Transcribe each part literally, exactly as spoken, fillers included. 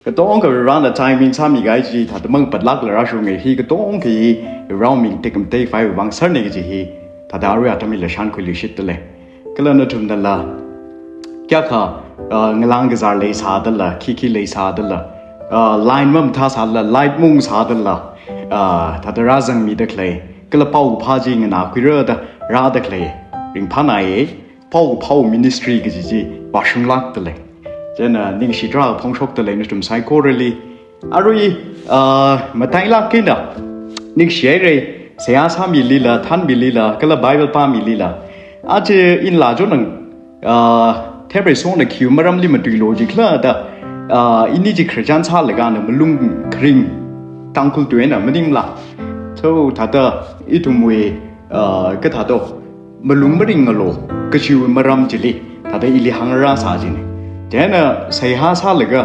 Katonga Varena timing sāmikahai chi thāda mang patlākla rāshunga, hi katonga hi Varewui ming tekam tekhavai vang sārna kaji hi thāda arui atam hila shānkhuiluishitdalei. Kala nathumnala kayākha, ah, ngalāng kazār leisādala, khikhi leisādala, ah, line mamathā sādala, light mung sādala, ah, thāda rāzangmida khalei, kala paokaphā chi nganākhuira da rāda khalei ringphānāya. Paokaphā ministry kaji chi vāshunglākdalei. Chieina ningshi tarākha phongshokdalei nathum saikorali. Arui, ah, matailāk eina ningshihaira, seihā sāmilila, thānmilila, kala Bible pāmilila. Aja inla chonang, ah, Themreishongna khi maramli matuilu jikhala da, ah, ini chi Christian sālaga na malung kharing Tangkhul tui eina maningla. So, thāda ithumwui, ah, kathāda malung maringalu kajiwui maram chili thāda ili hāngrāsā jina. Chieina seihā sālaga,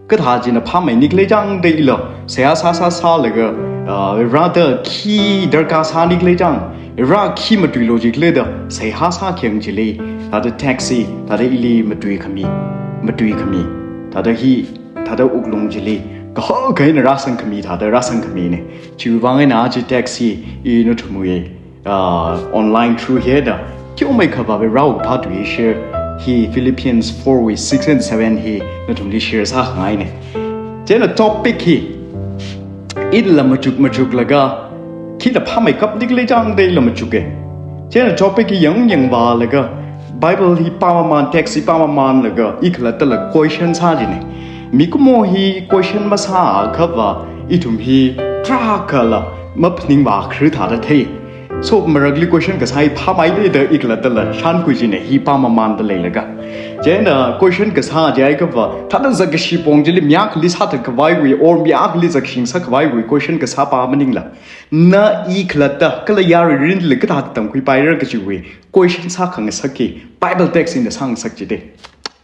kathā china phāmeini khalei chang da ila seihā sāsā sālaga, ah, Vareda khi darkar sāni khalei chang, Vare khi matuilu jikhala da seihā sākhayang chili thāda text hi thāda ili matuikhami, matuikhami, thāda hi, thāda wuklung chili kahaka eina rāsangkhami, thāda rāsangkhamina. Chiwui vang eina aja text hi i nathumwui, ah, online through hi da teomeikha Varewui phātui share hi, Philippians four wui six and seven hi nathumli share sākhangaina. Chieina topic hi ila machuk machuklaga, khina phāmeikapni khalei chang da ila machuka. Chieina topic hi yangyang vālaga, Bible hi pāmaman, text hi pāmamanlaga, i khalattala question sā jina. Mikumo hi question masāakhava, ithum hi tarākhala maphaningvākharar thāda thei. So, marakli question kasā hi phāmeida da i khalattala shānkhui jina, hi pāmamanda leilaga. Chieina question kasā jiakhava, thāda zakkashi pong chili mi akhali sāthatkhavaiwui, or mi akhali zakshing sākhavaiwui question kasā pā maningla, na i khalatta kala yarui mirinli kathāda tamkhuipaira kajiwui question sākhangasak hi Bible text eina sāngasak jida.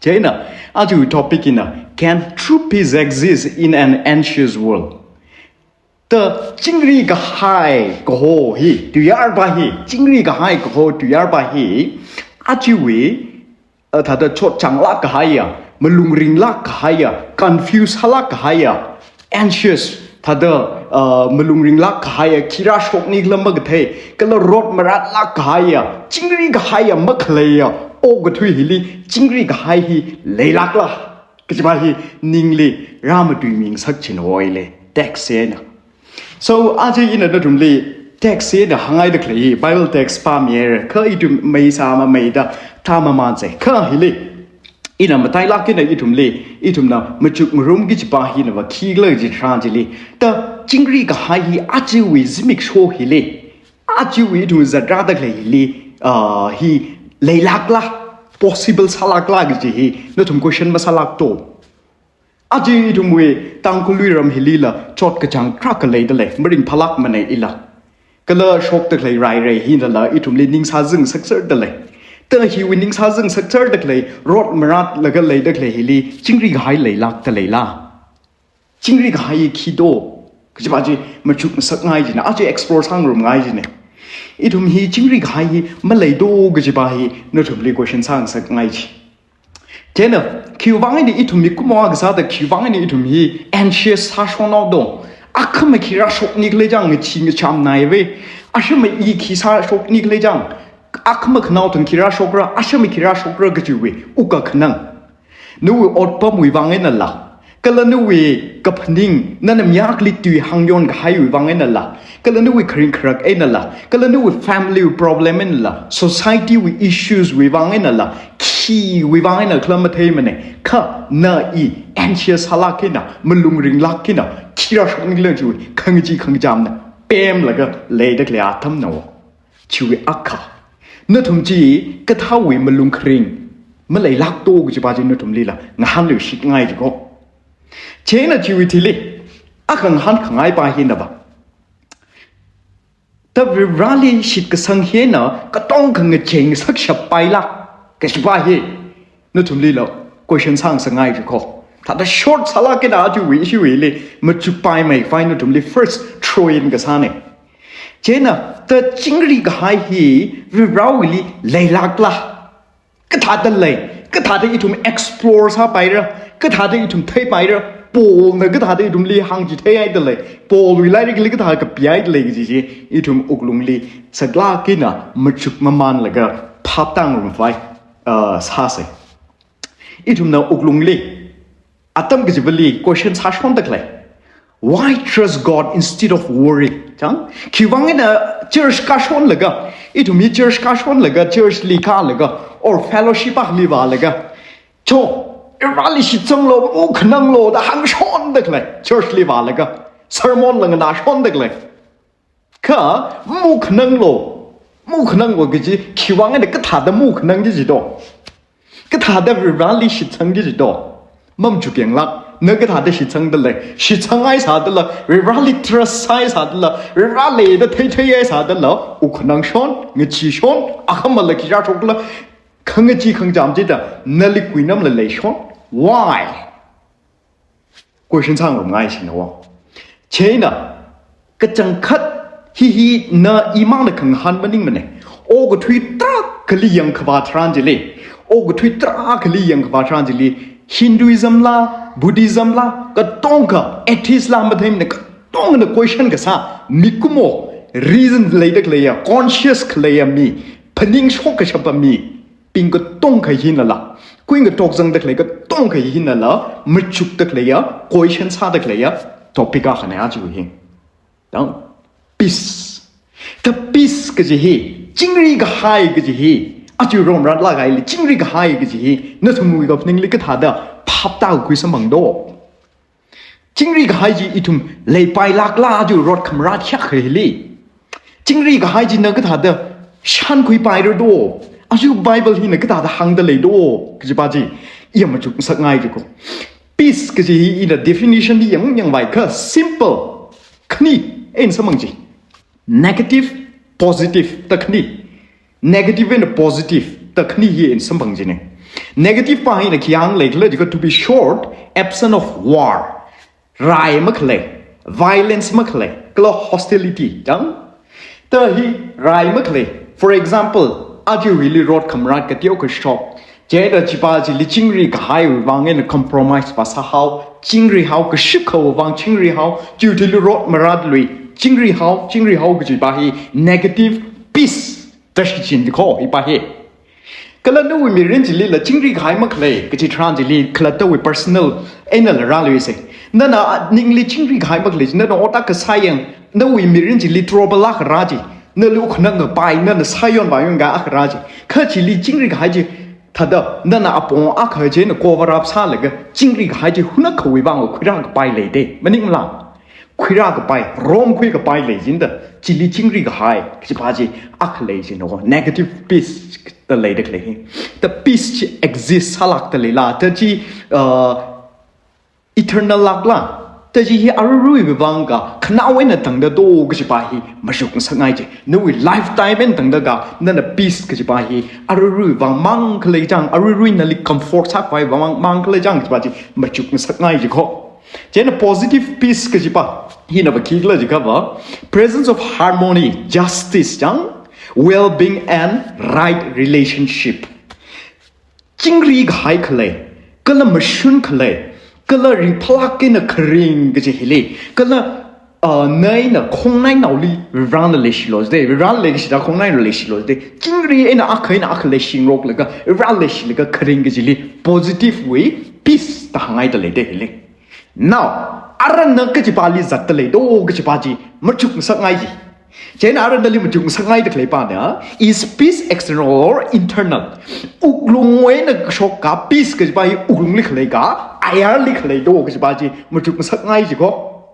Chieina, aja topic hina, can true peace exist in an anxious world? Da chingri kahai kaho hi, tuiyār pā hi, chingri kahai kaho tuiyār pā hi, ajawui, ah, thāda chotchānglāk kahaiya, malung ringlāk kahaiya, confuse sālāk kahaiya, anxious, thāda, ah, malung ringlāk kahaiya, khi rāshokni khala makathei, kala rot maratlāk kahaiya, chingri kahaiya, makhaleiya okathui hili chingri kahai hi leilākla kajiva hi ningli rāmatuimingasak china oile, text eina. So, aja ina nathumli text eina hāngngaida khalei hi, Bible text pāmihaira, kha ithum maisā mameida thā mamansa. Kha hili ina matailāk eina ithumli, ithumna machuk marumki kajiva hinava khikhala kaji tharan chili, da chingri kahai hi ajawui zimiksho hili, ajawui ithum zatrāda khalei hili, ah, hi leilākla, possible sālākla kaji hi nathum question masālāk to. Aja ithumwui Tangkhulwui ram hilila chotkachāng tarākha leidalei, maringphālākmana ila. Kala shokda khalei rairei hinala ithumli ning sāzang sakser dalei. Da hiwui ning sāzang sakser da khalei, rot maratlaga leida khalei hili chingri kahai leilākda leila? Chingri kahai hi khi to kajiva chi machuk masakngai jina, aja explore sāngarumngai jina. Ithum hi chingri kahai hi malei to kajiva hi nathumli question sāngasakngai ji. Chieina, khiwui vang eina ithum mikumo akha sāda khiwui vang eina ithum hi anxious sāshoknao to? Akhama khi rāshokni khala chang ngachee ngachamnaiva. Ashama i khi sāshokni khala chang, akhama khanaothang khi rāshokra, ashama khi rāshokra kajiwui wukkhanang. Nawui otpamwui vang einala, kala nawui kaphaning, nana mi akhali tui hāngyon kahaiwui vang einala, kala nawui kharing kharak einala, kala nawui family wui problem einala, society wui issues wui vang einala, khiwui vang eina khala matheimana, kha na i anxious sālāk eina, malung ringlāk eina, khi rāshokni khala chiwui khangachee khangachamna pemlaga leida khalei atamna o. Chiwui akha, nathum chi kathāwui malung kharing maleilāk to kajiva chi nathumlila ngahānluishitngai jiko. Chieina chiwui thili akha ngahānkhangai pā hinava, da Vareli shitkasang hina katonga ngacheingasakshap paila kajiva hi nathumlila question sāngasakngai jiko. Thāda short sālāk eina ajawui ishiwuili machukpaimei khavai nathumli first throw in kasāna. Chieina, da chingri kahai hi Varewuili leilākla? Kathāda lei, kathāda ithum explore sāpaira, Kathāda ithum theipaira, Paulna kathāda ithumli hāngchitheihaida lei, Paulwui lairikli kathā kapihaida lei kaji chi, ithum wuklungli saklāk eina machuk mamanlaga phap tāngarumkhavai, uh, sāsa. Ithumna wuklungli, atam kachivali question sāshonda khalei. Why trust God instead of worry? Chang, khiwuivang eina church kāshonlaga, ithum hi church kāshonlaga, church li kālaga, or fellowship akhali vālaga, cho, Vareli shitsanglu, makhananglu da hāngshonda khalei, church li vālaga, sermon la nganāshonda khalei. Kha, makhananglu, makhananglu kaji, khiwuivang eina kathāda makhanangki kaji do. Kathāda Vareli shitsangki kaji do. Mamachuk yanglāk, na kathāda shitsangda lei, shitsanghai sādala, Vareli trust sāhai sādala, Vareli da theithei hai sādala, wukhanangshon, ngacheeshon, akhamala khi rāshokla, khangachee khangacham chida, nali kuinamla leishon. Why? Question sāngarumngai shina wo. Chieina, kachangkhat hi hi na imangna khangahān maningmana. Okathui tarākhali yangkhavā tharan chili, okathui tarākhali yangkhavā tharan chili, Hinduism la, Buddhism la, katongkha, atheist la matheimana, katongna question kasā, mikumo, reason leida khaleiya, conscious khaleiya mi, phaningshok kashapa mi, bing katongkha hinala, kuingatok zangda khalei katongkha hinala, machukda khaleiya, question sāda khaleiya, topic akhana aja hi. Dang, peace. The peace kaji hi, chingri kahai kaji hi, aja romrat lākahaili, chingri kahai kaji hi, nathumwui kaphaningli kathāda phap tākakhui samphang do. Chingri kahai chi ithum leipailākla aja rot khamrat hiyākha hili. Chingri kahai chi na kathāda shānkhuipaira do. Aja Bible hina kathāda hāngda lei do, kajipa chi, iya machuk ngasakngai jiko. Peace kaji hi ina definition li yangyangvai kha simple khani eina samphang chi. Negative, positive, da khani. Negative and positive, da khani hi eina samphang jina. Negative pa hina khi hāng leikhala jiakha, to be short, absence of war. Rai makhalei, violence makhalei, kala hostility, chang? Da hi rai makhalei. For example, aja hili rot khamrat kateokha shok. Chieina chipa chili chingri kahaiwui vang eina compromise vāsāhao, chingri hao, kashik khawui vang chingri hao, chiwui thili rot maratlui, chingri hao, chingri hao kajipa hi negative peace da shichin jiko, hipa hi. Kala nawui mirin chilila chingri kahai makhalei, kachi tharan chili khalattawui personal einala rāluisa. Nana ningli chingri kahai makhalei, nana ot akha sāyang, nawui mirin chili trouble akha rā chi, nali wukhanang kapai, nana sāyon vāyon akha rā chi. Kha chili chingri kahai chi, thāda, nana apong akha chieina cover up sālaga, chingri kahai chi hunakhawui vang khuirā kapai lei de, maningla? Khuirā kapai, romkhui kapai lei jida, chili chingri kahai kajipa chi akha lei jina wo, negative peace da leida khalei hi. Da peace chi exist sālākda leila, da chi, uh, eternal lākla, da chi hi aruiruiwui vang ka, khanao eina tangda do kajipa hi machuk ngasakngai ji. Nawui lifetime eina tangda ka, nana peace kajipa hi aruiruiwui vang mang khalei chang, aruirui nali comfort sākhavai vang mang khalei chang kajipa chi machuk ngasakngai jiko. Chieina positive peace kajipa hina va khikhala jiakha va, presence of harmony, justice chang, well-being and right relationship. Chingri kahai khalei, kala mashun khalei, kala ringphālāk eina kharing kaji hili, kala, uh, na eina khongnainaoli Varena leishilu jide, Varena leikashida khongnainaoli leishilu jide, chingri eina akha eina akha leishingaroklaga, Varena leishilaga kharing kajili positive wui peace da hāngngaida lei de hili. Now, arui na kachipali zatda lei do kachipa chi machuk ngasakngai ji. Chieina arui nali machuk ngasakngaida khaleipa na, is peace external or internal? Wuklungwui eina kashok ka, peace kajipa hi wuklungli khalei ka, ayarli khalei do kachipa chi machuk ngasakngai jiko.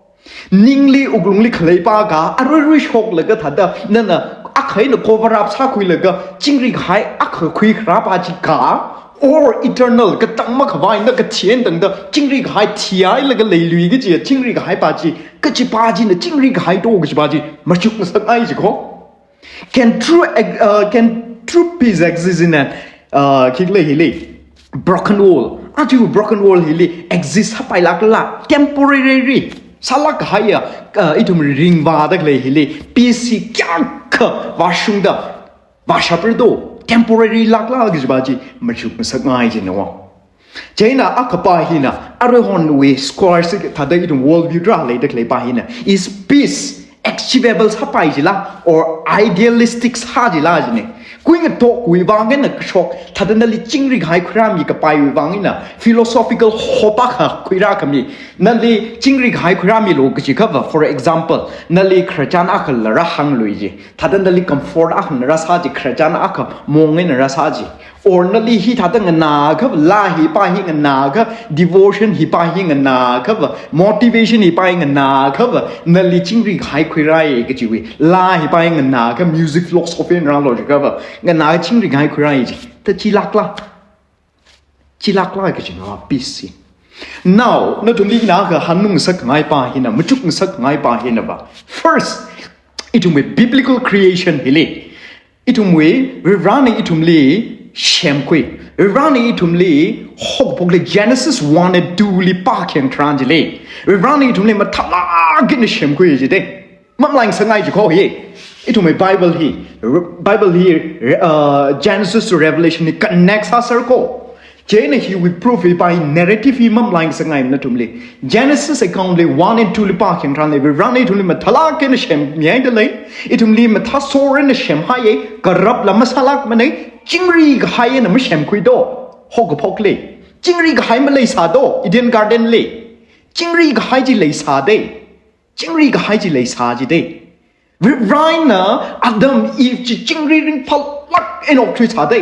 Ningli wuklungli khaleipa ka, aruirui shoklaga thāda, nana akha eina cover up sākhuilaga, chingri kahai akha khuikharāpa chi ka, or eternal, katang makhavai, na kathien tangda, chingri kahai thihailaga leilui kaji, chingri kahaipa chi, kachipa china chingri kahai do kachipa chi machuk ngasakngai jiko. Can true ex-, uh, can true peace exist in an, uh, khikhala hili, broken world? Aja broken world hili exist sāpailākla, temporary sālāk kahaiya, uh, ithum ringvāda khalei hili, peace hi kayākha vāshungda vāshapra do, temporary lākla kajipa chi machuk ngasakngai jina wo. Chieina akhapa hina, Aruihonwui scholars thāda ithum worldview tarā leida khalei pa hina, is peace achievable sāpai jila or idealistic sā jila jine. Khuingathok wui vang eina kashok, thāda nali chingri kahai khuirāmi kapaiwui vang eina philosophical hopa kha khuirā khami. Nali chingri kahai khuirāmilu kaji khava, for example, nali khararchan akhala rāhāngluiji. Thāda nali comfort akhala rāsāji, khararchan akha mong eina rāsāji. Or nali hithāda nganākha, laa hi pa hi nganākha, devotion hi pa hi nganākha, motivation hi pa hi nganākha, nali chingri kahai khuirāi kajiwui. Laa hi pa hi nganākha, music philosophy eina rālo jikhava, nganā chingri kahai khuirāi ji. Thā chilākla. Chilākla kajina peace hi. Now, nathumli ina kahānngasak ngai pa hina, machukngasak ngai pa hina va. First, ithumwui biblical creation hili. Ithumwui, Varivarana ithumli semkhui. Varivarana ithumli haokaphokli Genesis one and two li pākhayang tharan chili, Varivarana ithumli mathālāk eina semkhui jide. Mamalaingasak ngai ji kho hi. Ithumwui Bible hi, Bible hi, uh, Genesis to Revelation hi connect sāser kho. Chieina hiwui proof hi pa hi, narrative hi mamalaingasak ngai nathumli. Genesis account li one and two li pākhayang tharanli, Varivarana ithumli mathālāk eina semmihaida lei, ithumli mathāsor eina semhaiye, corrupt la masālākmanei, chingri kahai eina masemkhui do, haokaphokli. Chingri kahai maleisā do, Eden Garden li. Chingri kahai chi leisā de. Chingri kahai chi leisā jide. Varivarana Adam Eve chi chingri ringphālāk eina okthuisā de.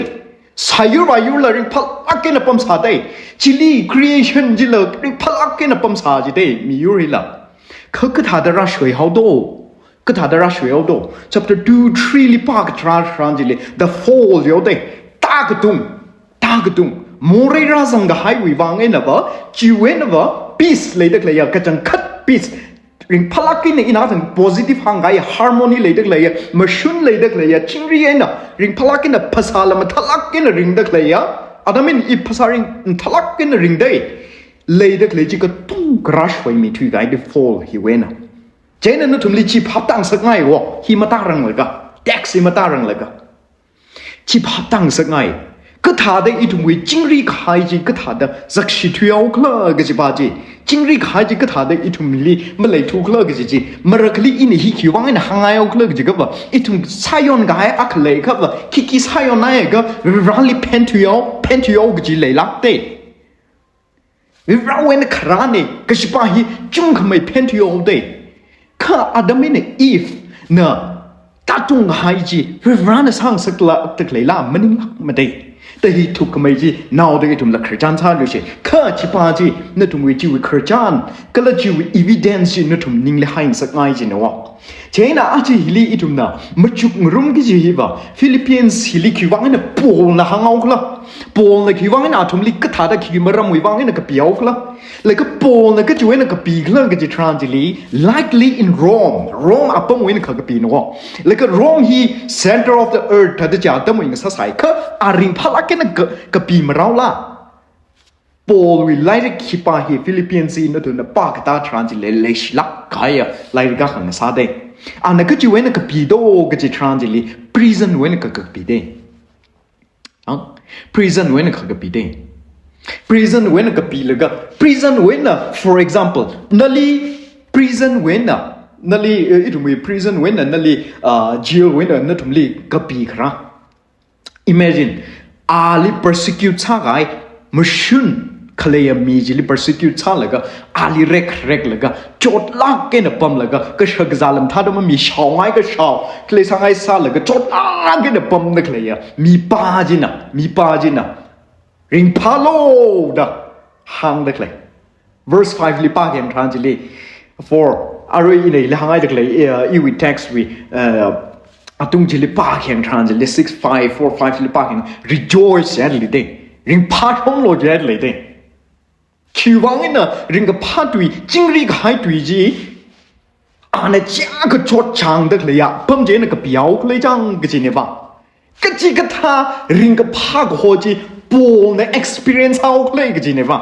Sāyur vāyurla ringphālāk eina pamsā de. Chili creation chila ringphālāk eina pamsā jide, miyur hila. Kha kathāda rāshoi haodo? Kathāda rāshoi haodo? Chapter two, three li pākatharan chili, the fall yo de. Tākatung. Tākatung. Morei rāzang kahaiwui vang eina va, chiwui eina va, peace leida khaleiya, kachangkhat peace. Ringphālāk eina ina thang positive hāngkahai harmony leida khaleiya, mashun leida khaleiya, chingri eina, ringphālāk eina phasāla mathālāk eina ringda khaleiya, Adam eina Eve phasā ring, mathālāk eina ringda leida khalei chi katung kharā shoimi thuikahai the fall hiwui eina. Chieina nathumli chi phap tāngasak ngai wo, hi matāranglakha, text hi matāranglakha. Chi phap tāngasak ngai. Kathāda ithumwui chingri kahai chi kathāda zakshi thuihao khala kaji pa chi. Chingri kahai chi kathāda ithumli maleithu khala kaji chi. Marakhali ina hi khiwui vang eina hānghai hao khala kaji khava, ithum sāyon kahai akha leikhava, khikhi sāyonnai kha, Varivarali phen thuihao, phen thuihao kaji leilāk de. Varivarawui eina kharāne, kaji pa hi chungkhamei phen thuihao de. Kha Adam eina Eve na tātung kahai chi, Varivarana sāngasaklāk da khaleila maninglākmade. Da hi thukkhamei chi, naoda ithumla khararchan sāluisei. Kha chi pa chi, nathumwui chiwui khararchan, kala chiwui evidence chi nathum ningli haingasak ngai jina wo. Chieina aja hili ithumna machukngarum kaji hi va, Philippians hili khiwui vang eina Paulna hānghao khala. Paulna khiwui vang eina athumli kathāda khikhi maramwui vang eina kapihao khala. Laga Paulna kachiwui eina kapi khala kaji tharan chili, likely in Rome, Rome apamwui eina kha kapina wo. Laga Rome hi center of the earth thāda chi atamwui eina sāsai kha, a ringphālāk eina ka, kapi marao la. Paulwui lairik hi pa hi Philippians hi nathumna pākatā tharan chili leishilāk kahaiya lairik akha ngasāde. Ana kachiwui eina kapi do kaji tharan chili prison wui eina kha kapi de. Ang? Prison wui eina kha kapi de. Prison wui eina kapilaga, prison wui eina, for example, nali prison wui eina, nali, eh, ithumwui prison wui eina, nali, ah, jail wui eina nathumli kapi kharā. Imagine, ali persecute sākahai, mashun khaleiya mi chili persecute sālaga, ali rek reklaga, chotlāk eina pamlaga, kashak kazā lam thāda mami shaongai kashao, khalei sāngai sālaga, chotlāk eina pamda khaleiya mi pa china, mi pa china, ringphālu da hāngda khalei. Verse five li pākhayang tharan chili, for, arui ina hili hāngngaida khalei, uh, iwui text wui, uh, atung chili pākhayang tharan chili, six five, four five li pākhayang, rejoice jida lei de. Ringphāthonglu jida lei de. Khiwui vang eina ringkaphā tui, chingri kahai tui chi, ana chiakha chotchāngda khaleiya apam chi eina kapihao khalei chang kajine va. Kachikathā ringkaphā kaho chi Paulna experience hao khalei kajine va.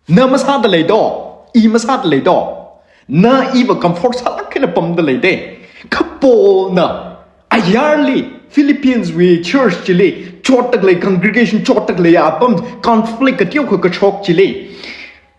Na masāda lei do, i masāda lei do. Na iva comfort sālāk eina pamda lei de. Kha Paulna ayarli Philippians wui church chili chotda khalei, congregation chotda khalei apam, conflict kateokha kashok chili,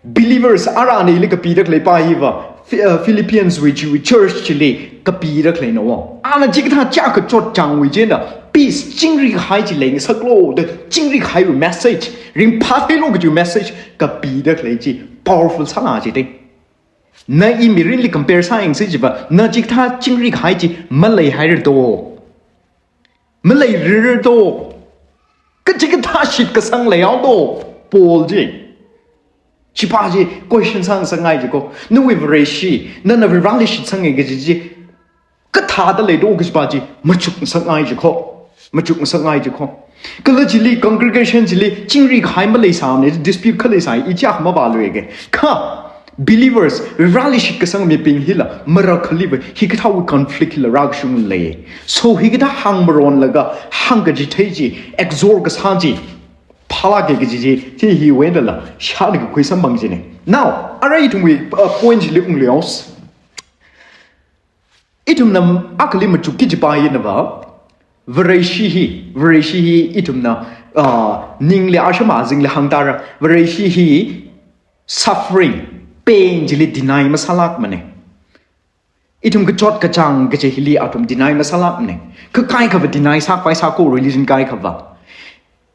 believers arui ili kapida khalei pa hiva, Phi- uh, Philippians wui chi church chili kapida khaleina wo. Ana chikathā chakachot changwui chieina peace, chingri kahai chi leingasaklo da, chingri kahaiwui message, ringphātheilu kajiwui message kapida khalei chi powerful sāna jida. Na i mirinli compare sāyangsi chiva, na chikathā chingri kahai chi maleihaira do. Maleirar do. Kachikathā shitkasang leihao do, Paul chi. Chipa chi question sāngasakngai jiko. Nawui Vareshi, nana Vareli shitsange kaji chi kathāda leido kajipa chi machukngasakngai jiko. Machukngasakngai jiko. Kala chili congregation chili chingri kahai maleisāmane, dispute kha leisai, i chak mavāluike. Kha believers, Vareli shitkasang mibing hila, marakhaliva, hikathāwui conflict hila rākashung lei. So hikathā hāngmaronlaga, hāngkachithei chi, exhort kasā chi phālāke kaji chi, chi hiwui einala shāda kakhui samphang jine. Now, arui ithumwui, uh, point chili ungli haos. Ithumna akhali machukki kajipa hinava, Vareshi hi, Vareshi hi ithumna, uh, ningli ashama zingli hāngtara, Vareshi hi suffering, pain chili deny masālākmane. Ithum kachot kachāng kaji hili athum deny masālākmane. Kha kaikhava deny sākhavai sāko, religion kaikhava.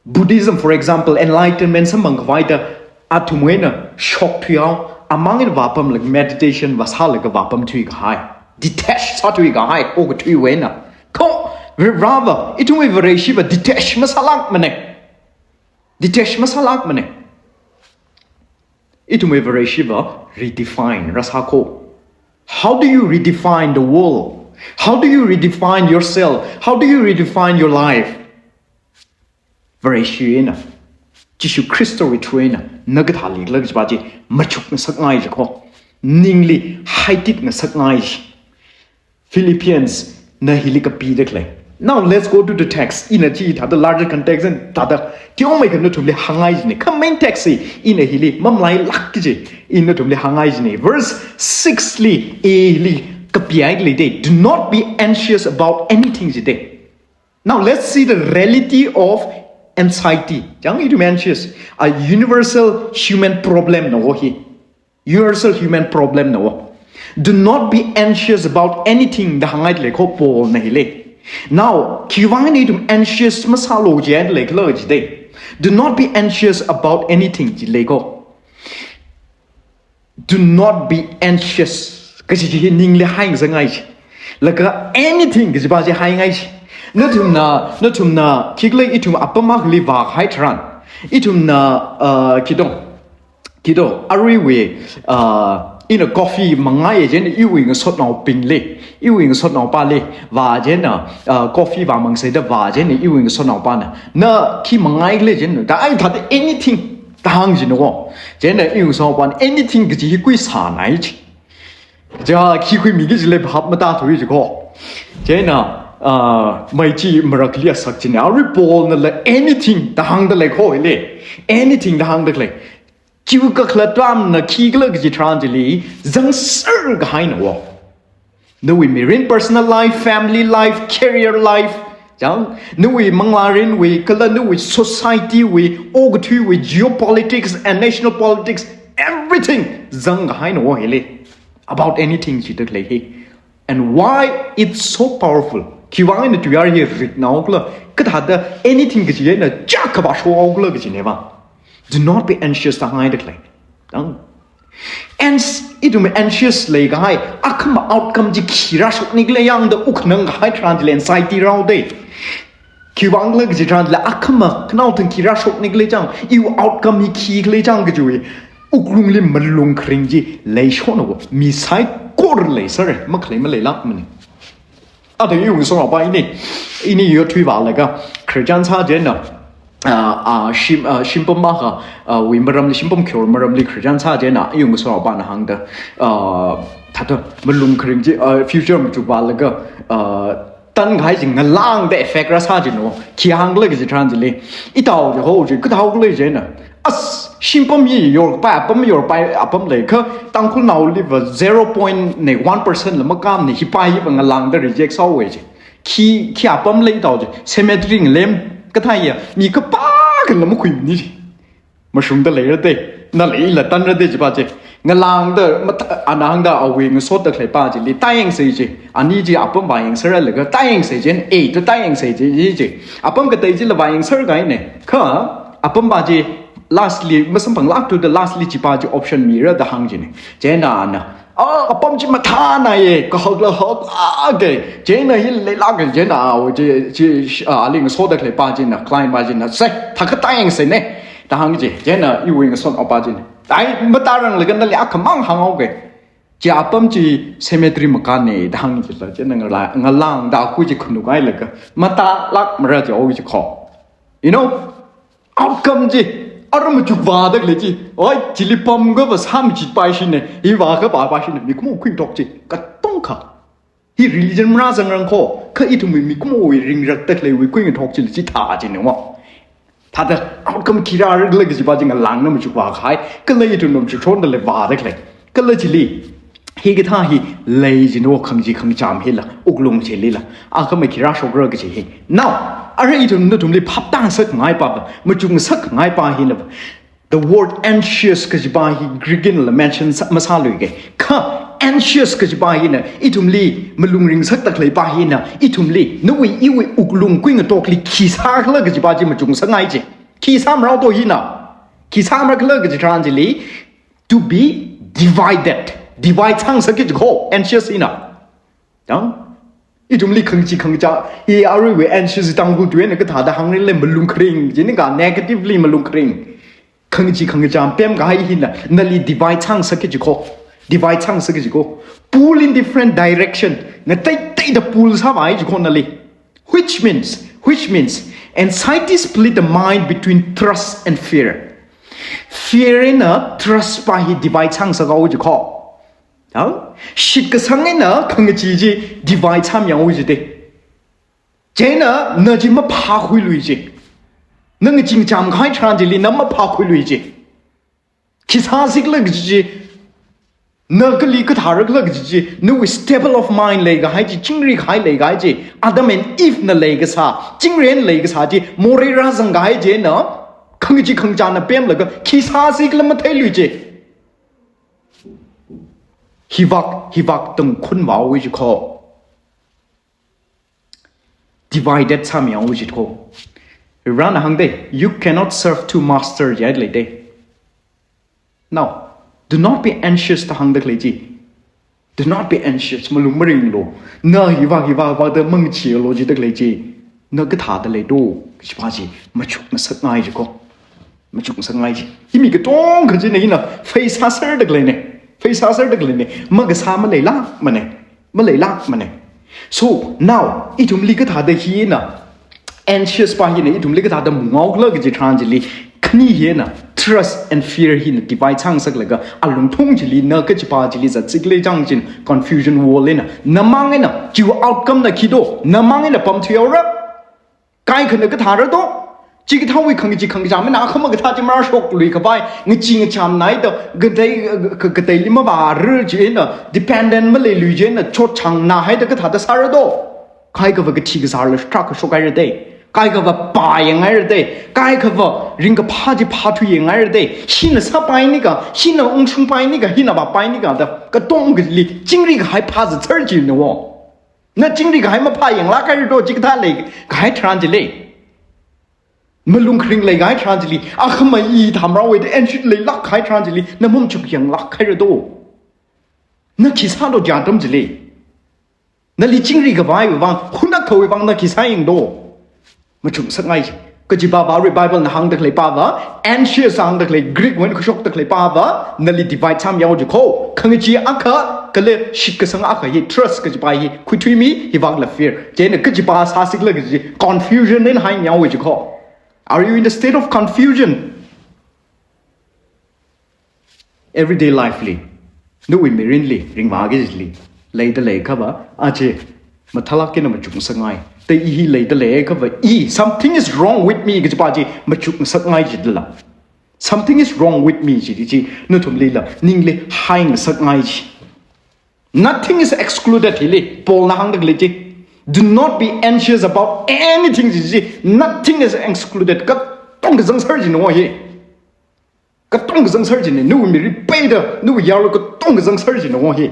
Buddhism, for example, enlightenment samphang khavaida athumwui eina shokthuihao, amang eina vāpamlaga meditation vāsālaga vāpamthui kahai. Detach sāthui kahai, okathuiwui eina. Kha, Vareva, ithumwui Vareshiva detach masālākmane. Detach masālākmane. Ithumwui Vareshiva redefine rāsāko. How do you redefine the world? How do you redefine yourself? How do you redefine your life? Vareshi eina, Jishu Khristawui through eina, na kathā leikhala kajipa chi machukngasakngai jiko. Ningli haititngasakngai ji. Philippians na hili kapida khalei. Now let's go to the text. Ina chi thāda larger context and thāda teomeikha nathumli hāngngai jine. Kha main text hi ina hili mamalailāk kaji, ina nathumli hāngngai jine. Verse six li, A li kapihaida lei de. "Do not be anxious about anything," jide. Now let's see the reality of anxiety. Chang, ithum anxious, a universal human problem na wo hi. Universal human problem na wo. "Do not be anxious about anything," da hāngngaida leiko Paul na hili. Now, khiwuivang eina ithum anxious masālu jihaida leikhala jide. "Do not be anxious about anything," ji leiko. "Do not be anxious," kaji chi hi ningli haingasakngai ji. Laga anything kajipa chi haingai ji. Nathumna, nathumna, khikhalei ithum apam akhali vākahai tharan, ithumna, uh, khi do, khi do, aruiwui, uh, ina coffee mangaiya jina iwui ngasotnaobingli, iwui ngasotnaopali vā jina, uh, coffee vāmangseida vā jina iwui ngasotnaopana, "Na khi mangaikhala?" jina, da ai thāda anything da hāng jina wo. Chieina iwui ngasotnaopana anything kaji hi khuisānai ji. Ja, khi khuimiki jilei phap matāthui jiko. Chieina, ah, mei chi marakhali asak jine. Arui Paulnala anything da hāngda leiko hili. Anything da hāngda khalei. Chiwui kakhalat apamna khikhala kaji tharan chili zangser kahaina wo. Nawui mirin, personal life, family life, career life, chang, nawui manglārinwui, kala nawui society wui, okathuiwui, geopolitics and national politics, everything zang kahaina wo hili. About anything jida khalei hi. And why it's so powerful? Khiwuivang eina tuiyār hi ritnao khala, kathāda anything kaji eina chak kavāshokao khala kajineva. "Do not be anxious," da hāngngaida khalei. Chang. Ans-, ithum anxious leikahai, akhama outcome chi khi rāshoknikhala yangda wukkhanang kahai tharan chili anxiety rāhaoda. Khiwuivang khala kaji tharan chili akhama khanaothang khi rāshoknikhala chang, iwui outcome hi khikhala chang kajiwui wuklungli malung kharing chi leishona wo. Mi saikora leisāra, makhalei maleilākmane. Ada iwui ngasotnaopa ini, ini yothui vālaga, Christian sā jina, ah, ah, shim, ah, shimpam akha, ah, wui maramli, shimpam kyor maramli Christian sā jina, iwui ngasotnaopana hāngda, ah, thāda malung kharing chi, ah, future machuk vālaga, ah, tan kahai chi ngalāngda effect rāsā jina wo. Khi hāngkhala kaji tharan chili, itao chi ho chi, kathāo khala jina. As, shimpam hi yorpai apam, yorpai apam leikha, Tangkhulnaoliva zero point ne one percent la makamne, hipa hiva ngalāngda reject sāhaowa ji. Khi, khi apam leitao ji, cemetery ngalem Kathāya, mi kapā kala makhuimani chi. Mashungda leira de, nala ila tanra de jipa chi. Ngalāngda, mat-, ana hāngda awui ngasotda khaleipa chili, tāyangsa chi. Ani chi apam vāyangserlaga, tāyangsa chi, eh, to tāyangsa chi, chi, chi. Apam katei chila vāyangser kahaina. Kha, apam pa chi, lastly, masamphanglākthuda lastly chipa chi option mira da hāng china. Chieina ana, "Ah, apam chi mathānāya, kahakla haklāka. Chieina hi leilāka, chieina, ah, chi, chi, ah, ali ngasoda khaleipa china, client pa china, 'Se, thākha tāyangsana,' da hāng chi. Chieina iwui ngasotpa china, 'Ai, matāranglakha nali akhamang hānghaoka. Chi apam chi cemetery makāna,' da hāng chila, chieina ngalā-, ngalāngda akhui chi khanuk hailaga, matālākmara chi, o chi kho. You know, outcome chi, ara machuk vāda khalei chi. Oi, chili pamkha vāsāmi chi paishina, hi vākha vāpaishina, mikumo khuingathok chi, katongkha. Hi religion marāzangrang kho, kha ithumwui mikumowui ringrakda khaleiwui khuingathok chili chithā china mo. Thāda outcome khi rāra khala kajipa chi ngalāngna machuk vākahai, kala ithumna machukshonda lei vāda khalei. Kala chili, hikathā hi lei china, khangachee khangacham hila, wuklung chilila, akhama khi rāshokra kaji hi. Now, ara ithum nathumli phaptāngasakngaipa, machukngasakngaipa hina, the word anxious kajipa hi Greek eina la mention sā, masāluika. Kha anxious kajipa hina, ithumli malung ringngasakda khaleipa hina, ithumli, nawui iwui wuklung khuingatokli khi sākhala kajipa chi machukngasakngai chi. Khi sāmarao to hina. Khi sāmara khala kaji tharan chili, to be divided. Divide sāngasaka ji kho, anxious hina. Dang? Ithumli khangachee khangacham, hi aruiwui anxious Tangkhul tui eina kathāda hāngra le, malung kharing, jinika negatively malung kharing. Khangachee khangacham pemkahai hina, nali divide sāngasaka ji kho. Divide sāngasaka ji kho. Pull in different direction. Ngateiteida pull sāvai ji kho nali. Which means, which means, anxiety split the mind between trust and fear. Fear eina trust pa hi divide sāngasakhaowa ji kho. Dang? Shitkasang eina khangachee chi divide sāmihaowa ji de. Chieina na chi maphākhuilui ji. Na ngachee ngachamkahai tharan chili na maphākhuilui ji. Khi sāsi khala kaji chi, na kali kathāra khala kaji chi, nawui stable of mind leikahai chi, chingri kahai leikahai chi, Adam and Eve na leikasā, chingri eina leikasā chi, morei rāzangkahai chieina, khangachee khangacham na pemlaga, khi sāsi khala matheilui ji. Hivāk, hivāk tangkhun vāhaowa ji kho. Divided sāmihaowa ji kho. Varena hāng de, "You cannot serve two masters," jihaida lei de. Now, do not be anxious da hāngda khalei chi. Do not be anxious, malung maringlu. Na hivāk, hivāk, vākda mangacheealu jida khalei chi. Na kathāda lei to, kajipa chi machukngasakngai ji kho. Machukngasakngai ji. Hi mi katongkha china hina face sāserda khaleina. Face sāserda khaleina. Makasā maleilākmana. Maleilākmana. So, now, ithumli kathāda hina, anxious pa hina, ithumli kathāda munghaokhala kaji tharan chili, khani hina, trust and fear hina divide sāngasaklaga, alungthung chili, na kajipa chili zatsi khalei chang china, confusion wall eina, namang eina, chiwui outcome na khi to, namang eina pamthuihaora. Kaikhana kathāra to? Chikathāwui khangachee khangacham eina akhama kathā chi marāshoklui khavai, ngachee ngachamnai to, katei, ka-, kateili mavāra chieina, dependent maleilui chieina, chotchāngnahai to kathāda sāra to? Kaikhava kathi kasāla shakra kashokhaira de. Kaikhava pāyanghaira de. Kaikhava ringkaphā chi phāthuiyanghaira de. Hina sāpainika, hina ungshungpainika, hina vāpainika da. Katongkhali chingri kahai phāzatser jina wo. Na chingri kahai maphāyanglākhaira to, chikathā leikahai tharan chili. Malung kharing leikahai tharan chili. Akhama i thamrao wei de anxious leilākkahai tharan chili. Na mamachukyanglākhaira to. Na khi sā to chi atam chili. Nali chingri khavaiwui vang, hunakkhawui vang na khi sāyang to. Machukngasakngai ji. Kajipa va, Bible na hāngda khalei pa va, anxious hāngda khalei, Greek wui eina kashokda khalei pa va, nali divide sāmihaowa ji kho. Khangachee akha, kala shitkasang akha hi, trust kajipa hi, khuithuimi, hivākla fear. Chieina kajipa sāsi khala kaji, confusion eina haimihaowa ji kho. Are you in the state of confusion? Everyday life li, nawui mirinli, ringvāki chili, leida leikhava, a chi, mathālāk eina machukngasakngai. Te i hi leida leikhava, i, something is wrong with me, kajipa chi, machukngasakngai jidala. Something is wrong with me, jidi chi, nathumlila, ningli haingasakngai ji. Nothing is excluded hili, Paul na hāngda khalei chi. Do not be anxious about anything ji, ji. Nothing is excluded. Katonga kazangser ji na hi. Katonga kazangser ji na. Nawui mirin peida, nawui yarui katonga kazangser ji na hi.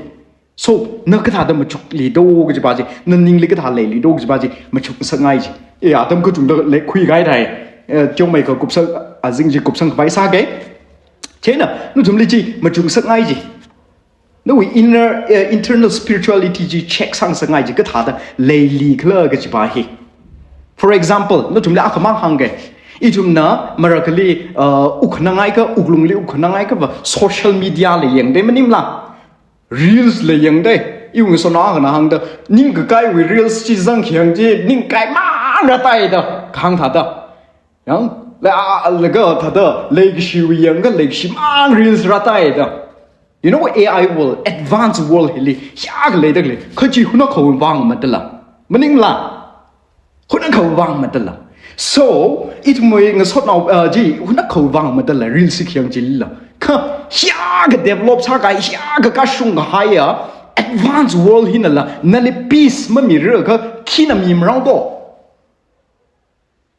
So, na kathāda machukli do kajipa ji, na ningli kathā leili do kajipa ji, machukngasakngai ji. E, atam kachungda leikhui kahai thai. E, teomeikha kupsang, azing chi kupsang khavai sākei. Chieina, nathumli chi machukngasakngai ji. Nawui inner, eh, internal spirituality chi check sāngasakngai ji, kathāda leili khala kajipa hi. For example, nathumli akhamang hāngkei. Ithumna marakhali, uh, wukkhanangai kha, wuklungli wukkhanangai kha va social media la yangdei maningla. Reels la yangdei. Iwui ngasotnao akhana hāngda, ningkakaiwui reels chi zangkhiang chi, ningkai mang rātaida, kahāng thāda. Yang, la, a, a, laga thāda, leikashiwui yangkha leikashi mang reels rātaida. You know, A I world, advanced world hili, hiyākha leida khalei, kha chi hunakhawui vang mathāla. Maningla, hunakhawui vang mathāla. So, ithumwui ngasotnao, uh, chi, hunakhawui vang mathāla, reels khi yang chilila. Kha, hiyākha develop sākahai, hiyākha kashung kahaiya, advanced world hinala, nali peace mamirarkha, khina mimarao do.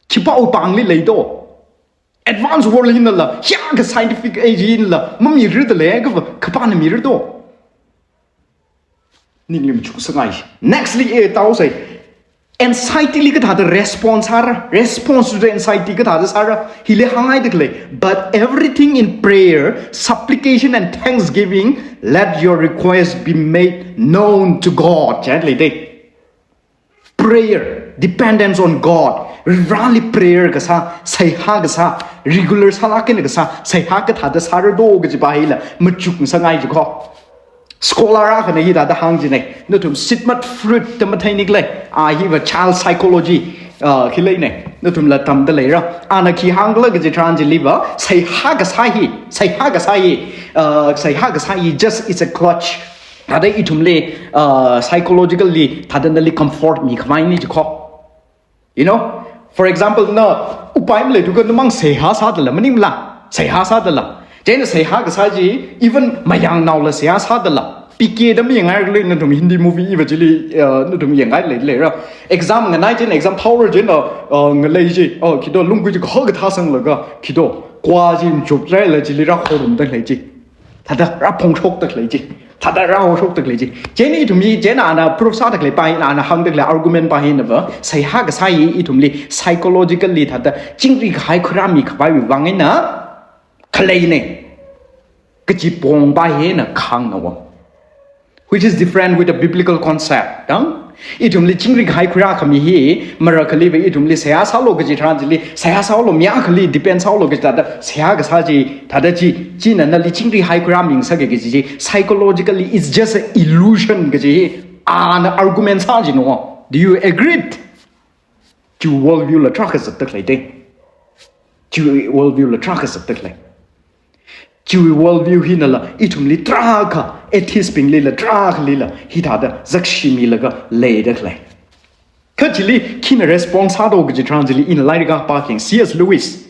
Khipāwui pāngli lei do. Advanced world hinala, hiyākha scientific age hinala, mamirarda lei, kha va, khipāna mirar do. Ningli machukngasakngai. Nextly, e, taosei. Anxiety li kathāda response sāra, response to the anxiety kathāda sāra, hili hānghaida khalei. But everything in prayer, supplication and thanksgiving, let your request be made known to God. Chieina leidei. Prayer, dependence on God. Vareli prayer kasā, seihā kasā, regular sālāk eina kasā, seihā kathāda sāra do kajipa hila, machukngasakngai ji ko. Scholar akhana hithāda hāng ji na, nathum seed mud fruit da matheini khalei, a hiva child psychology, uh, khi lei na, nathumla tamda leira. Ana khi hāngkhala kaji tharan chili va, seihā kasā hi, seihā kasā hi, uh, seihā kasā hi, just it's a crutch. Thāda ithumli, uh, psychologically, thāda nali comfort mikhavaini ji ko. You know, for example, na upai maleithuakha namang seihā sādala, maningla, seihā sādala. Chieina seihā kasā chi, even mayangnaola seihā sādala. P K da mayangngai khalei nathum Hindi movie iva chili, uh, nathum yangngai lei leira. Exam nganai chieina, exam thaora chieina, uh, ngalei chi, oh, khi do lunggui chi kahak kathā sanglaga, khi do, kua chi mchup raila chili rākhorumda lei chi. Thāda rāphongshokda khalei chi. Thāda rāhorshokda khalei chi. Chieina ithum hi, chieina ana proof sāda khaleipa hi, ana hāngda khalei argument pa hina va, seihā kasā hi ithumli psychologically thāda chingri kahai khuirāmi khavaiwui vang eina, khaleina. Kaji pongpa hina kahāngna va. Which is different with the biblical concept. Dang? Ithumli chingri kahai khuirā khami hi, marakhali va ithumli seihā sālu kaji tharan chili, seihā sālu mi akhali depend sālu kaji thāda, seihā kasā chi, thāda chi, china nali chingri kahai khuirāmingasaka kaji chi, psychologically, it's just an illusion kaji hi, ana argument sā ji no. Do you agree? Chiwui worldview la tarākha zatda khalei dei. Chiwui worldview la tarākha zatda khalei. Chiwui worldview hinala, ithumli tarākha, atheist bingli la, tarākhali la, hithāda zakshimi laga leida khalei. Kha chili, khina response sādo kaji tharan chili ina lairik akha pākhayang, C S Lewis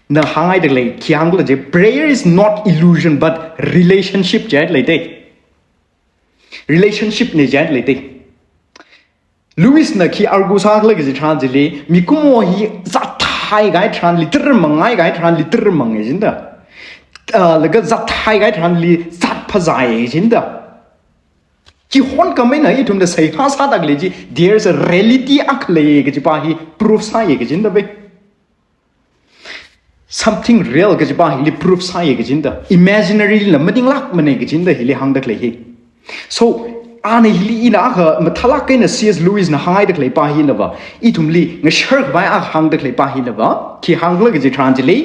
na hānghaida khalei, khi hāngkhala chi, prayer is not illusion but relationship jihai lei dei. Relationship na jihai lei dei. Lewis na khi argue sākhala kaji tharan chili, mikumo hi zathai kahai tharanli tara mangai kahai tharanli tara mangai jida. Ah, laga zathai kahai tharanli zat phazai jida. Chihon khamei na ithumda seihā sāda khalei chi, there's a reality akha lei kajipa hi proof sāya kajida ve. Something real kajipa hili proof sāya kajida. Imaginary la maninglākmana kajida hili hāngda khalei hi. So, ana hili ina akha mathālāk eina C S Lewis na hānghaida khaleipa hina va, ithumli ngashar khavai akha hāngda khaleipa hina va, khi hāngkhala kaji tharan chili,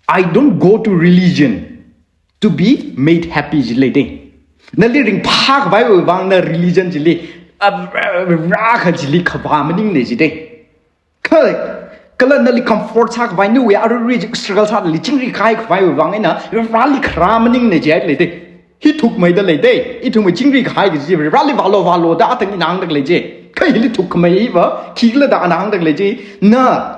"I don't go to religion to be made happy," ji lei dei. Nali ringphā khavaiwui vang na religion chili, ah, rā kha chili khavā maningna ji dei. Kha, kala nali comfort sākhavai, nawui aruirui chi struggle sāda nali chingri kahai khavaiwui vang eina, Vareli kharā maningna jihai lei dei. Hi thukmeida lei dei. Ithumwui chingri kahai kaji chi, Vareli vālu vālu da atang ina hāngda khalei chi. Kha hili thukkhamei hi va, khikhala da ana hāngda khalei chi, na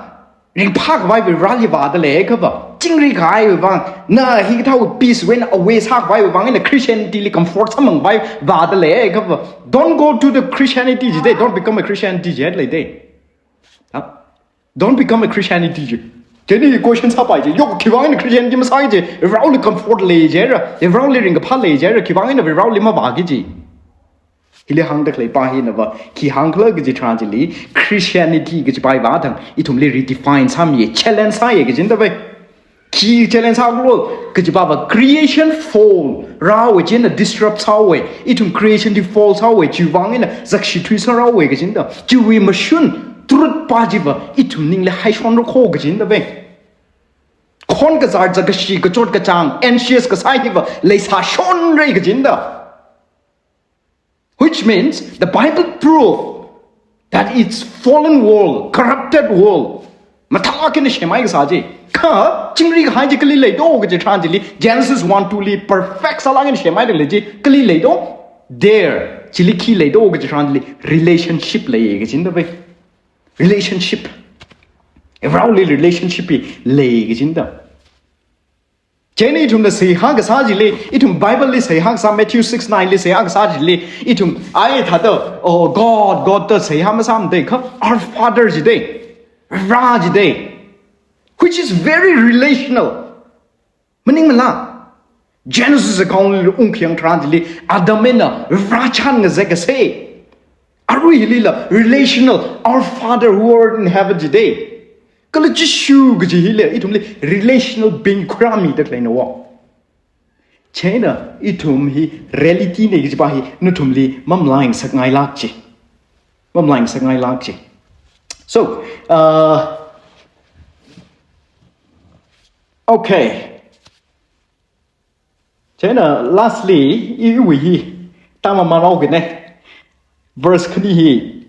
Ringphākhavai Vareli vāda lei kava. Chingri kahai vang, na hikathā peace win away sākhavai vang, na Christianity li comfort sāmang vai vāda lei kava. Don't go to the Christianity jide, don't become a Christianity jide lei de. Ha? Don't become a Christianity ji. Chieina question sāpai ji, yo, khiwui vang eina Christianity masāki ji, Vareli comfort lei jira, Vareli ringkaphā lei jira, khiwui vang eina Vareli mavāki ji. Hili hāngda khalei pa hina va, khi hāngkhala kaji tharan chili, Christianity kaji pai vāthang, ithumli redefine sāmiya, challenge sāya kajina da vai. Khi challenge sākhala kaji pa va, creation fall, rāwui china disrupt sāwui, ithum creation di fall sāwui, chiwui vang eina zakshi thui sārāwui kajina da, chiwui mashun, truth pa ji va, ithum ningli haishonra kho kajina da vai. Khon kazar zakashi kachot kachāng, anxious kasā hi va, leisāshonra kajina da. Which means the Bible prove that it's fallen world, corrupted world. Mathālāk eina semhai kasā ji. Kha, chingri kahai ji kali leido kaji tharan chili, Genesis one two li perfect sālāk eina semhaida lei ji, kali leido? There. Chili khi leido kaji tharan chili, relationship lei kajina da vai. Relationship. Vareli relationship hi lei kajina da. Chieina ithumna seihā kasā chili, ithum Bible li seihā kasā, Matthew six nine li seihā kasā chili, ithum ai thāda, oh, God, God da seihā masāmade kha, our Father jide, Vare jide, which is very relational. Maningmala? Genesis account li ungkayang tharan chili, Adam eina Vare chān ngazek kasā. Arui hilila relational, our Father who art in heaven jide. Kala Jishu kaji hila, ithumli relational being khuirāmida khaleina wo. Chieina ithum hi reality na kaji pa hi, nathumli mamalai ngasakngailāk ji. Mamalai ngasakngailāk ji. So, uh, okay. Chieina lastly, iwui hi, tama marau kine. Verse khani hi,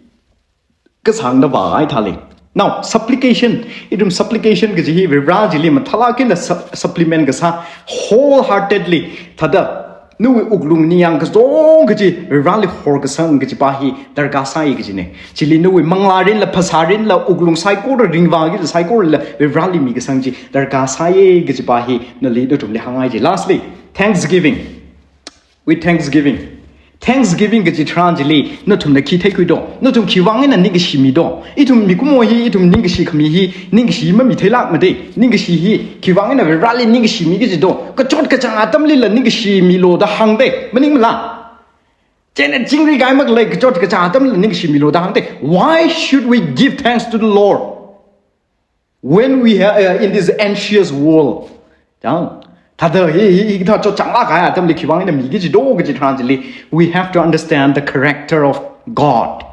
kasāngda vāhai thāli. Now, supplication, ithum supplication kaji hi Vare jili mathālāk eina su-, supplement kasā, wholeheartedly, thāda, nawui wuklung ningyāng kazong kaji, Vareli horkasang kaji pa hi, darkar sāi kajina. Chili nawui manglā rinla, phasā rinla, wuklung saikora, ringvā kila saikorala, Vareli mikasang ji, darkar sāi kaji pa hi, nali nathumli hānghai ji. Lastly, thanksgiving. With thanksgiving. Thanksgiving kaji tharan chili, nathumna khi theikhuido. Nathum khiwui vang eina ningkashi mido. Ithum mikumo hi, ithum ningkashi khami hi, ningkashi mamitheilākmade. Ningkashi hi, khiwui vang eina Vareli ningkashi miki jido. Kachot kachāng atamlila ningkashi milu da hāngde. Maningmala? Chieina chingri kahai makhalei kachot kachāng atamlila ningkashi milu da hāngde. Why should we give thanks to the Lord when we ha-, uh, in this anxious world? Chang. Thāda hi, hi, hi, thāda chotchānglāk kahai atamli khiwui vang eina miki jido kaji tharan chili, we have to understand the character of God.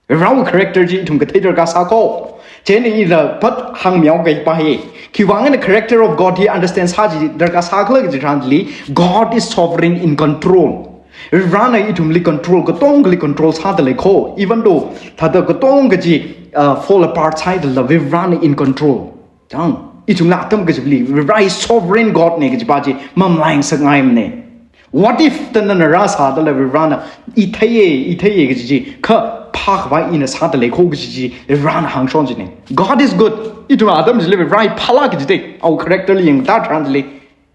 Varewui character chi ithum kathei darkar sāko. Chieina ila pat hāngmihaoki pa hi. Khiwui vang eina character of God hi understand sā chi darkar sākhala kaji tharan chili, God is sovereign in control. Varena ithumli control, katongali control sāda leiko. Even though thāda katonga chi, uh, fall apart sāhailala, Varena in control. Chang, ithumla atam kachili, Vare sovereign God na kaji pa chi mamalai ngasakngaimana. What if tana nara sādala Varena, i theiya, i theiya kaji chi, kha phākhavai ina sāda leiko kaji chi, Varena hāngshon jina. God is good. Ithum atam chili Vare phālāk kaji de, awui character li yangda tharan chili,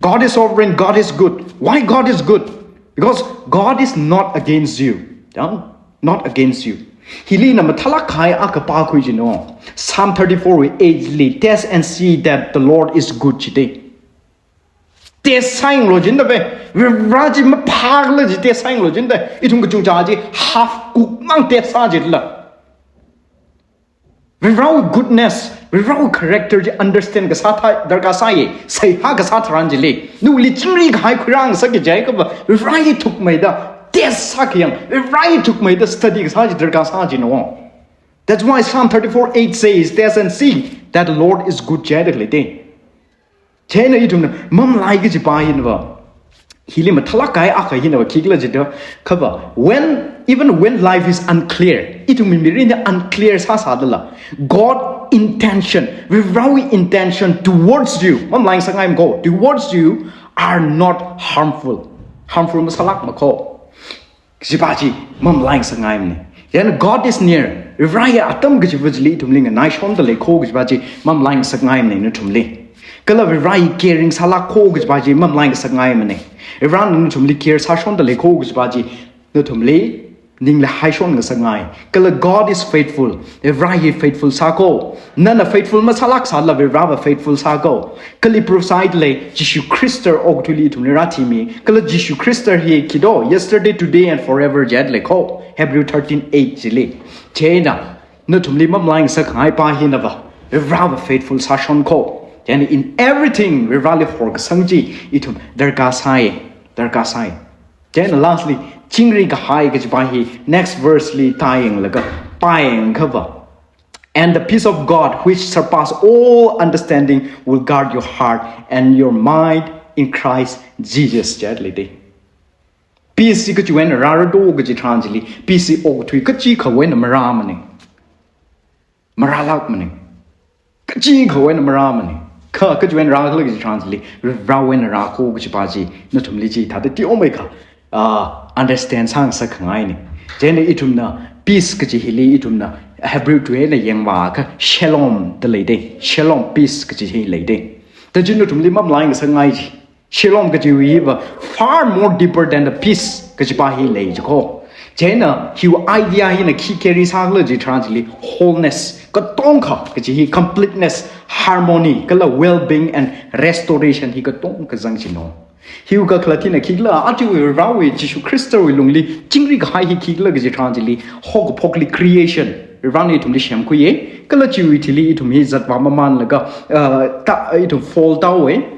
God is sovereign, God is good. Why God is good? Because God is not against you. Chang? Not against you. Hili ina mathālāk kahai akha pākhui jino. Psalm thirty-four wui eight li, "Taste and see that the Lord is good," jide. Taste sāyanglu jida ve. Vare chi maphākhala ji taste sāyanglu jida. Ithum kachungkha chi half cook mang taste sā jila. Varewui goodness, Varewui character chi understand kasā thā, darkar sāya, seihā kasā tharan chili. Nawuili chingri kahai khuirāngasakki jiakha va, Vare thukmeida taste sākhayang, Vare thukmeida study kasā chi darkar sā jino. That's why Psalm thirty-four eight says, "Taste and see that the Lord is good," jihaida khalei de. Chieina ithumna mamalaiki kaji pa hina va. Hili mathālāk kahai akha hina va, khikhala jida, kha va, when, even when life is unclear, ithumwui mirin hi unclear sāsādala, God intention, Varewui intention towards you, mamalai ngasakngaimako, towards you are not harmful. Harmful masālākmako. Kaji pa chi mamalai ngasakngaimana. Then God is near. Varivarāya atam kachiva chili ithumli nganaishonda leikho kachiva chi mamalai ngasakngaimana nathumli. Kala Varivarāya caring sālākkho kachiva chi mamalai ngasakngaimana. Varivarāna nathumli care sāshonda leikho kachiva chi nathumli ningli haishon ngasakngai. Kala God is faithful. Varivarā hi faithful sākho. Nana faithful masālāksālala Varivarāva faithful sākho. Kali proof sāda lei, Jishu Khrista okathuili ithumli rāthimi. Kala Jishu Khrista hi khi do, yesterday, today and forever jihaida leikho. Hebrew thirteen eight chili. Chieina, nathumli mamalai ngasakhangaipa hinava Varivarāva faithful sāshonkho. Chieina in everything Varivarāli horkasang chi ithum darkar sāi, darkar sāi. Then lastly, chingri kahai kajipa hi next verse li tāyanglaga pāyangkhava. And the peace of God, which surpass all understanding, will guard your heart and your mind in Christ Jesus. Jihaida leida. Peace chi kachiwui eina rāra do kaji tharan chili, peace chi okathui kachikhawui eina marāmana. Marālākmana. Kachikhawui eina marāmana. Kha kachiwui eina rākhala kaji tharan chili, Varivarāwui eina rākho kajipa chi nathumli chithāda teomeikha, ah, understand sāngasakhangaina. Chieina ithumna peace kaji hili ithumna Hebrew tui eina yangvākha shalom da leida. Shalom, peace kaji hi leida. Da chi nathumli mamalai ngasakngai chi. Shalom kajiwui hiva far more deeper than the peace kajipa hi lei jikho. Chieina hiwui idea hina khi carry sākhala kaji tharan chili wholeness, katongkha kaji hi completeness, harmony, kala well-being and restoration hi katongkha zang jino. Hiwui kakhalat hina khikhala, achiwui Varivarāwui Jishu Khristawui lungli chingri kahai hi khikhala kaji tharan chili, haokaphokli creation, Varivarāna ithumli semkhuiya, kala chiwui thili ithum hi zatvā mamanlaga, uh, ta, ithum fall tāhaowa.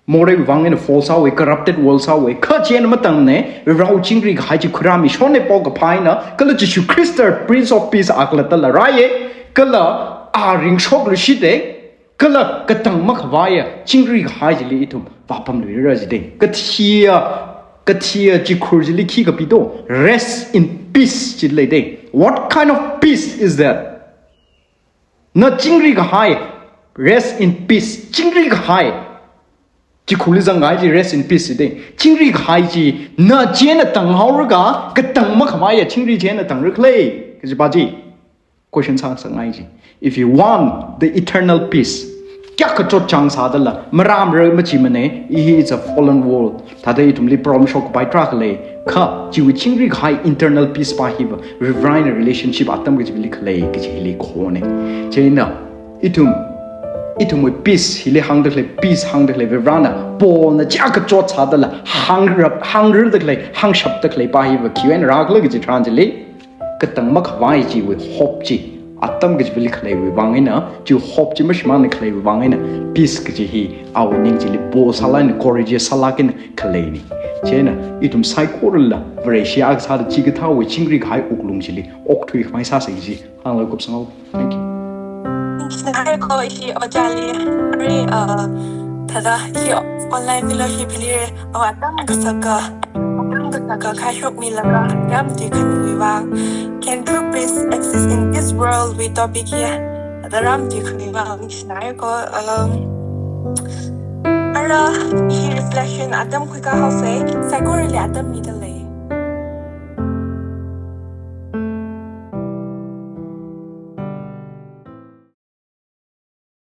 Moreiwui vang eina fall sāhaowa, corrupted world sāhaowa. Kha chieina matāngna, Varivarāwui chingri kahai chi khuirāmishonna pao kaphā eina, kala Jishu Khrista Prince of Peace akhalattala rāya, kala a ringshokluishita, kala katang makhavaiya chingri kahai chili ithum vāpamluira jida. Kathiya, kathiya chikhur chili khi kapi do, rest in peace chi leida. What kind of peace is that? Na chingri kahai, rest in peace. Chingri kahai. Chikhurli zangkahai chi rest in peace jida. Chingri kahai chi na chieina tānghaoraga, katang makhavaiya chingri chieina tāngra khala kajipa chi question sāngasakngai chi. If you want the eternal peace, kayākha chotchāng sādala, marāmara machimana, i hi it's a fallen world. Thāda ithumli problem shokkapai tarākha lei, kha chiwui chingri kahai internal peace pa hiva Varivarā eina relationship atam kachivali khalei kaji hili khona. Chieina ithum, ithumwui peace hili hāngda khalei, peace hāngda khalei, Varivarāna Paulna kayākha chot sādala hāngrap, hāngrarda khalei, hāngshapda khalei pa hiva khiwui eina rākhala kaji tharan chili, katang makhavai chiwui hope chi atam kachivali khaleiwui vang eina, chi hope chi mashimānna khaleiwui vang eina, peace kaji hi awui ning chili ball sālāk eina, courageous sālāk eina khaleina. Chieina ithum saikorala Vareshi akha sāda chikathāwui chingri kahai wuklung chili okthuikhamei sāsa kaji hānglaga kupsanghaowa. Thank you. Ningshināya ko ishi ojāli, ari, uh, thāda ishi online fellowship li, uh, atam kasaka, atam kasaka khaishokmilaga, ramtui khamiwui vang. Can true peace exist in this world wui topic hi, thāda ramtui khamiwui vang ningshināya ko, um, ara ishi reflection atam khuikā haosa, saikorali atam mida lei.